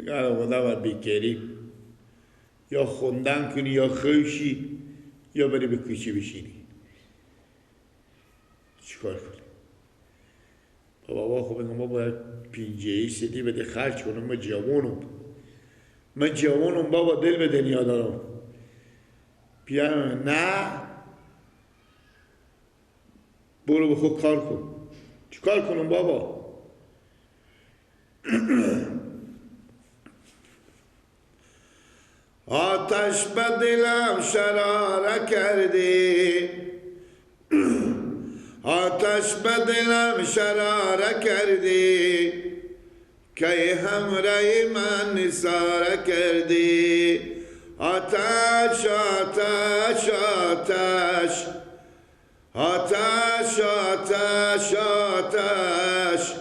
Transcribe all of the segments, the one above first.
میگه خدا باید بیکری یا خوندن کنی یا خوشی یا بری به کوچه بشینی. چیکار کنی؟ بابا خب ما باید پینجه سیدی بده خرج کنم. من جوانم، من جوانم بابا، دل به دنیا دارم. پیرم نه برو به خود کار کن. چیکار کنم بابا؟ آتش به دلم شراره کردی، آتش به دلم شراره کردی، کی همراه من نثاره کردی. آتش آتش آتش آتش آتش آتش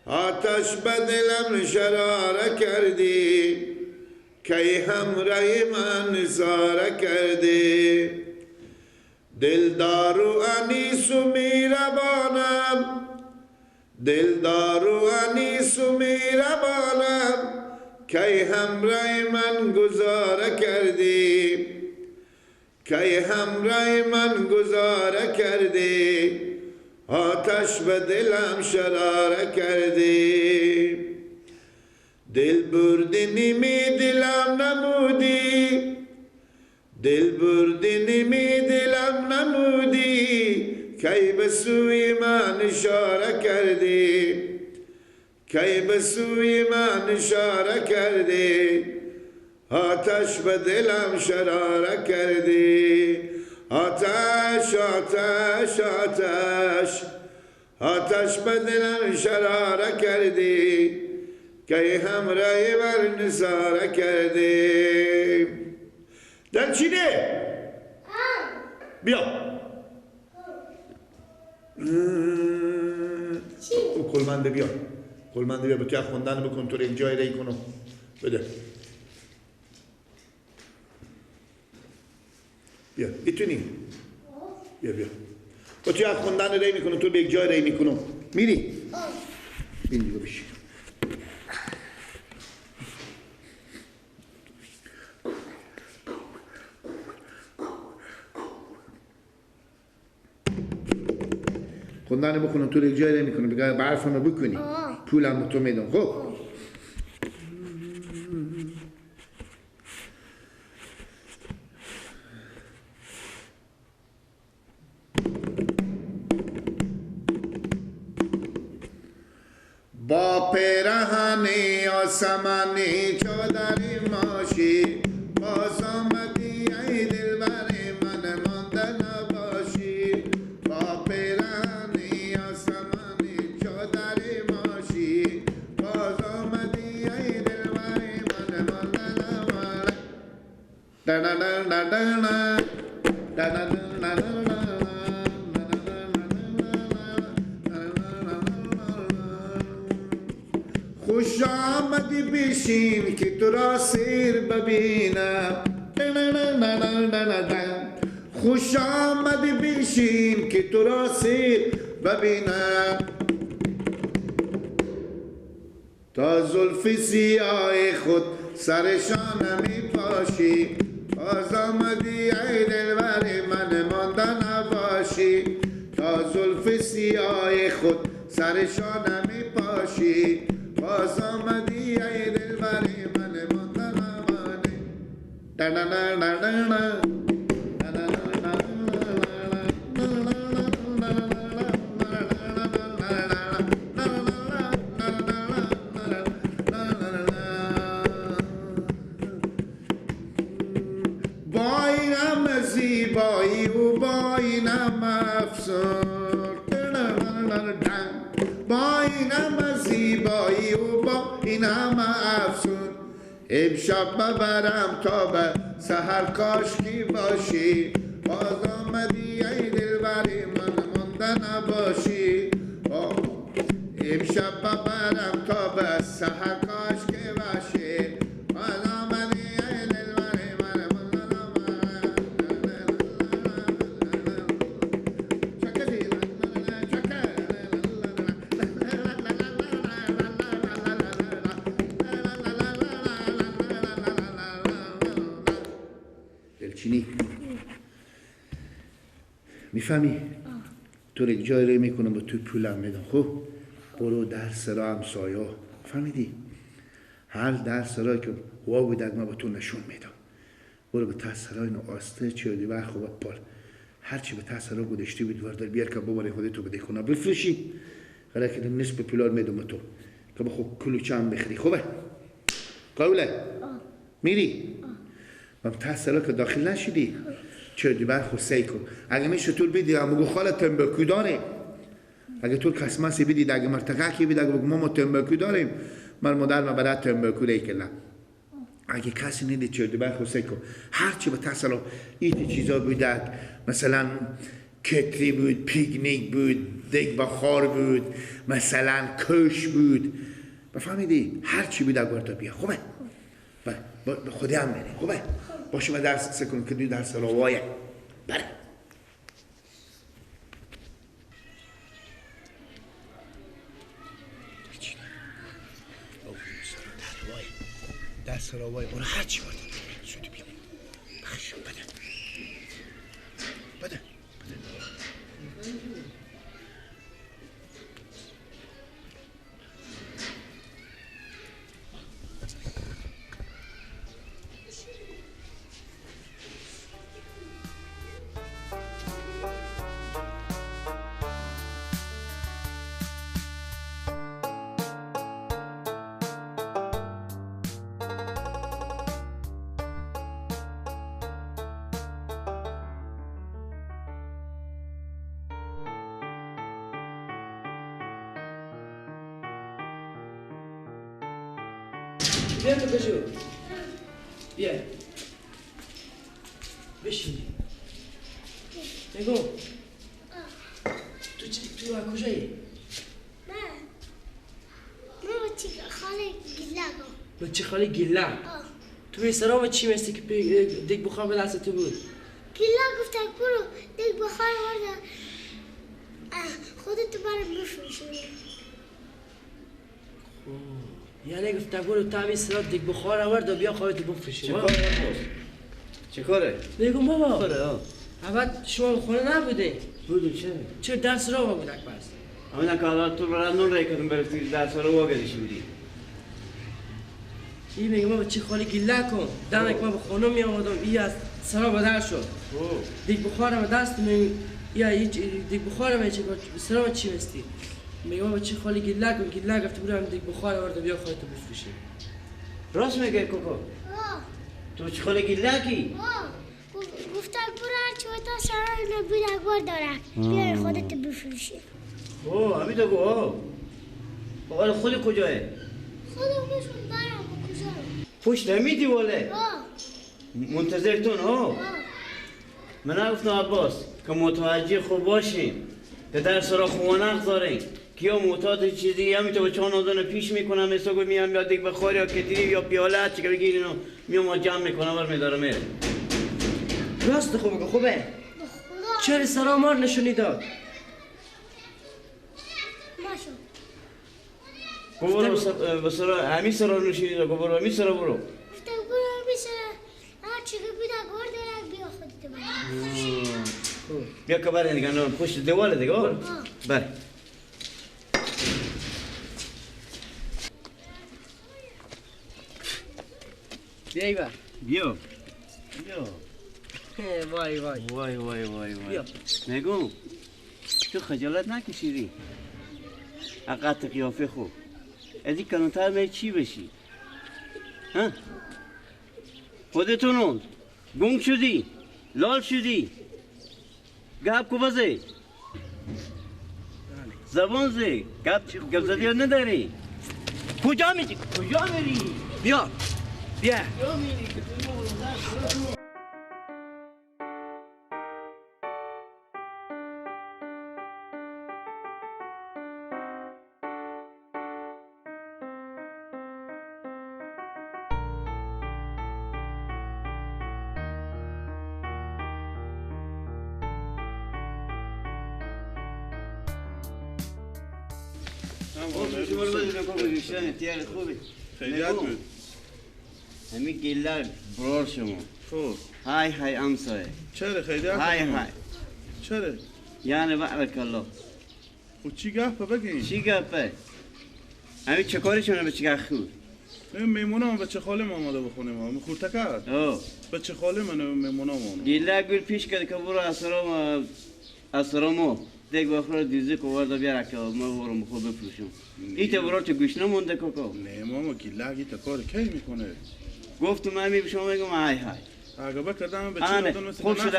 آتش به دلم شراره کردی، کی همراه من نثاره کردی. دلدار و انیس و میربانم، دلدار و انیس و میربانم، کی همراه من گذاره کردی، کی همراه من گذاره کردی. آتش به دلم شراره کردی. دل بردی نیمی دلم نمودی، دل بردی نیمی دلم نمودی، کی به سوی من اشاره کردی، کی به سوی من اشاره کردی. آتش به دلم شراره کردی. آتش آتش آتش آتش به دلم شراره کردی، کی همراه بر نثاره کردی. دلچینه بیا. او کلمنده بیا، کلمنده بیا، به تو خوندن بکن، تو رو یک جای ری کنم بده. بیا میتونی بیا بیا با تو خوندن ری میکنم، تو به یک جای ری میکنم میری. این دیگه بشین. خوندن بخونم تو رو یک جای ری میکنم، بگه برفمو بکنی پولم تو میدم. خب با پیرهن آسمانی چادری ماشی، باز آمدی ای دلبر من مانده نباشی. با پیرهن آسمانی چادری ماشی، باز آمدی ای دلبر من مانده نباشی. خوش آمدی بشین که تو را سیر ببینم، خوش آمدی بشین که تو را سیر ببینم. تا زلف سیاه خود سرشان می پاشی، باز آمدی ای دلبر من مانده نباشی. تا زلف سیاه خود سرشان می پاشی، باز آمدی ای دلبر من مانده نباشی. با اینم زیبایی و با اینم افسون، با اینم زیبایی و با اینم افسون، امشب ببرم تا به سحر کاشکی باشی. باز آمدی ای دلبر من مانده نباشی. امشب ببرم تا به سحر کاشکی باشی. باز آمدی ای دلبر من مانده نباشی. میفهمی؟ تو رو جای رو میکنم با تو پولم میدم. خب برو در سرا همسایه، فهمیدی؟ هر در سرا که وا بود ما با تو نشون میدم. برو به ته سرای نو آسته چه بر خوب پال هرچی به ته سرا گذاشتی بود وردار بیار که ببری خودت تو بده خونه بفروشی. قرار که نصف پولار میدم به تو که بخو کلوچه هم بخری. خوبه؟ قوله؟ میری؟ و ته سرا که داخل نشدی چه بر خو سی کن. اگه میشه تو بدی هم بگو خاله تنباکو داره. اگه تو کسماسی بدی، اگه مرتقه کی بدی، اگه بگو ما تنباکو داریم، من مادر ما برای تنباکو ریکلا. اگه کسی ندید چه بر خو سی کن. هرچی به ته ایت چیزا بودک، مثلا کتری بود، پیکنیک بود، دیگ بخار بود، مثلا کش بود، بفهمیدی؟ هرچی بود اگه بیا. خوبه؟ به خودی هم بری. خوبه؟ باشه من درس سکن که درس روایه. بله. درس روایه برو هرچی برده سودی بیا. بخش بده. بده. بیا تو بشو. بیا بشین. بگو تو چی؟ تو از کجایی؟ من بچه خاله گیله. بچه خاله گیله؟ تو سرام چی مثلی که دیگ بخار به دست تو بود؟ گیله گفت برو دیگ بخار ورده خودت برم بفروشی. یعنی گفت برو تا سرات دیگ بخار آورد و بیا خودت بفروشی. چه کاره؟ چه کاره؟ میگم بابا اول شما خونه نبودی؟ بودم. چه؟ چرا درس را بودک پس؟ همین که حالا تو برای نون رای کردم برسی درس را واگذاشتی بودی. این میگه بابا چه خالی گله کن. دم که من به خونه می آمدم ای از سرا بدر شد. دیگ بخارم دست می یا دیگ بخارم چه سرا چی مستی؟ میگه بابا چه خالی گله کن. گله گفت برو هم دیگ بخار آورد بیا خودت بفروشی. راست میگه کوکو. تو چه خالی گله کی؟ گفتم برو هرچی تا سرا نبود اکبر داره بیا خودت بفروشی. اوه همین تو گو. حالا خود کجاه؟ خودم بشون برم کجا؟ پشت همی دیواله؟ منتظرتون ها؟ من گفتم عباس که متوجه خوب باشیم که درس را خوانق داریم که یا معتاد چیزی همین تو چون آدم پیش میکنم مثلا گفت میام یا دیگ بخار یا کتری یا پیاله چی که بگیرین و میام جمع میکنم بر میدارم میره. راست خوب خوبه؟ چرا سرا مار نشونی داد؟ برو بسرا همین سرا نشونی داد. برو همین سرا برو. گفتم برو همین سرا هر چی که بود اگور دارم بیا خودت ببر. بیا که بره دیگه نه پشت دیواله دیگه. بله. بیا ایبا. بیا. بیا. وای وای. وای وای وای وای. نگو تو خجالت نکشیدی؟ عقد قیافه خوب. از این کلانتر می چی بشی؟ ها؟ خودتون گنگ شدی؟ لال شدی؟ گپ کو بزه؟ زبان زی؟ گپ زدی نداری؟ کجا میری؟ کجا میری؟ بیا بیا. کجا میری؟ خیلی بود. همین گله برار شما. خوب. های های امسایه. چرا خیلی های های. چرا؟ یعنی بارک الله. خب چی گپه بگین؟ چی گپه؟ همین چه کارشونه به چی خود؟ میمونم بچه خاله ما آماده بخونیم ما خورتکر. بچه خاله من میمونم آماده. گیله گل پیش کرد که برو اسرامو دیگ بخور دیزی کو وردا بیار که ما برو مخو بفروشم. ایت برو تو گوش نمونده کوکو. نه ماما گیله گی تا کار کی میکنه؟ گفتم من می شما میگم های های. اگه بکردم به چی ندون مثل خوب شده.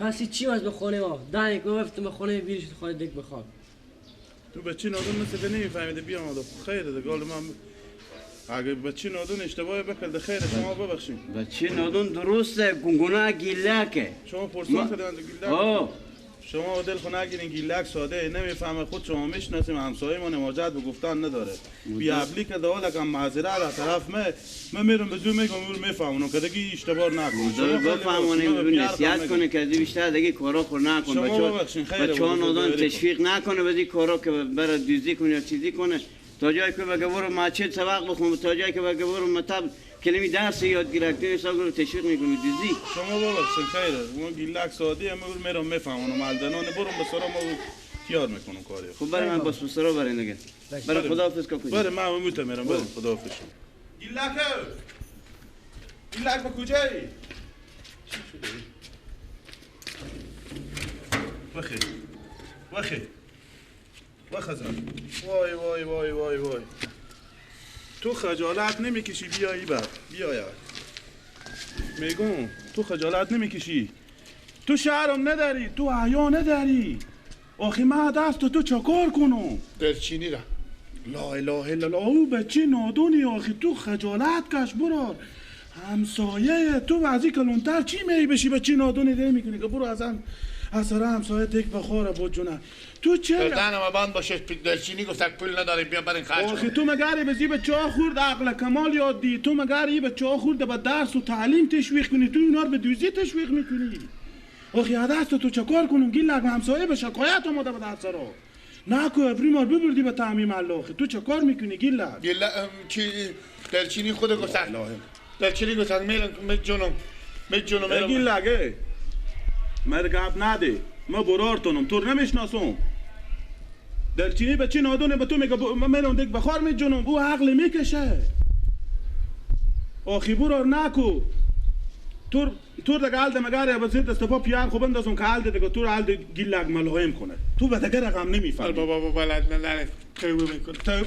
پس چی از بخونه ما؟ دانی گفتم بخونه بیرش خونه دیگ بخواب. تو بچه نادون مثل که نمیفهمیده بیا آماده خیر ده گال من اگه بچه نادون اشتباهی بکرده خیر شما ببخشید. بچه نادون درسته گناه گیلکه. شما پرسان کردن گیلک. شما دل خو نگیرین گیلک ساده نمیفهمه خود شما میشناسیم همسایه ما نماجت به گفتن نداره. بی ابلی که دوال کم معذرت از طرف من میرم به زور میگم میفهمونم که دیگه اشتباه نکن. شما بفهمونیم نصیحت کنه که بیشتر دیگه کارا خور نکن. بچه‌ها نادان تشویق نکنه به کارا که برای دوزی کنه یا چیزی کنه. تا جایی که بگه برو مسجد سبق بخون تا جایی که بگه برو مطب کلمی درس یاد گرفته حساب رو تشویق میکنی دیزی. شما ببخشید خیره ما گیلک ساده ما میرم میفهمونم الدنان برم به سرا ما تیار میکنم کاری. خب برای من باس سرا برای دیگه. برای خداحافظ کاکو. برای من میت میرم برای خداحافظ. گیلک گیلک به کجایی؟ چی شده؟ بخیر بخیر بخزن. وای وای وای وای وای تو خجالت نمیکشی بیایی بر بیاید میگم تو خجالت نمیکشی تو شهرم نداری تو حیا نداری آخی من دست تو چکار کنم دلچینی را لا اله الا الله او بچه نادونی آخی تو خجالت کش برار همسایه تو از این کلونتر چی می بشی بچه نادونی ده میکنی که برو از اثر همسایه تک بخوره بود جونه تو چرا دردن ما بند باشه دلچینی گفت پول نداریم بیا برین خرج آخه تو مگر به زیب چا خورد عقل کمال یاد دی تو مگر ای به چا خورد به درس و تعلیم تشویق کنی تو اینا رو به دوزی تشویق میکنی آخه دست تو چه کار کنم گیل همسایه به شکایت اومده به دست رو نکو ابری ببردی به تعمیم الله آخه تو چه کار میکنی گیل گیل چی دلچینی خود گفت دلچینی گفت میرم جونم میرم گیل لگه مرگب نده ما برارتونم تو رو نمیشناسم دلچینی بچه نادونه به تو میگه من دیگ بخار میجونم او عقل میکشه آخی برار نکو تور دیگه عالده مگر به زیر دست پا پیار خو بندازم که عالده دیگه تور عالده گیلک ملایم کنه تو به دیگه رقم نمیفهمی بابا بلد نه توبه میکنه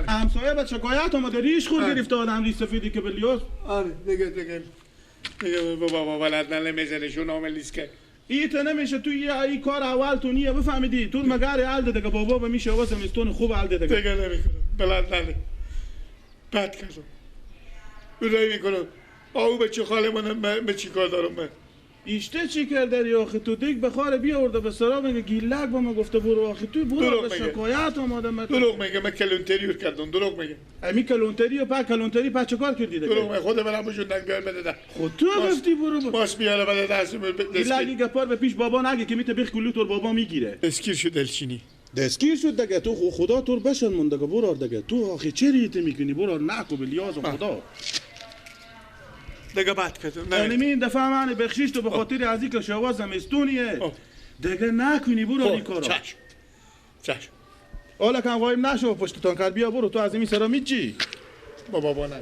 همسایه به شکایت آمده ریش خور گرفته آدم ریش سفیدی که بلیاس آره دیگه دیگه بابا بلد نه میزنه شون عاملیس که ایت نمیشه تو یه ای کار اول تو نیه بفهمیدی تو مگر عالده دیگه بابا به میشه واسه میستون خوب عالده دیگه دیگه نمیکنم بلد نه بد کردم رای میکنم آو به چه خاله من به چی کار دارم من ایشته چی کرده آخه تو دیگ بخاره بیاورده به سرا میگه گیلک با ما گفته برو آخه تو برو به شکایت آماده من دروغ میگه من کلونتریور کردم دروغ میگه امی کلونتری و پا کلونتری پا چه کار کردی دیگه دروغ میگه خود منم بجوندن بیار بده ده خود تو گفتی برو باش بیاره بده دست گیلک گپار به پیش بابا نگه که میته بیخ کلو تو بابا میگیره دستگیر شد دلچینی دستگیر شد دیگه تو خدا تو بشن مونده برو دیگه تو آخه چه ریت میکنی برو نکو بلیاز خدا دیگه بد کردم یعنی این دفعه من بخشیش تو به خاطر از اینکه شواز زمستونیه دیگه نکنی برو این کارو چشم چشم حالا کم قایم نشو پشت تانکر بیا برو تو از این سرا میچی بابا نه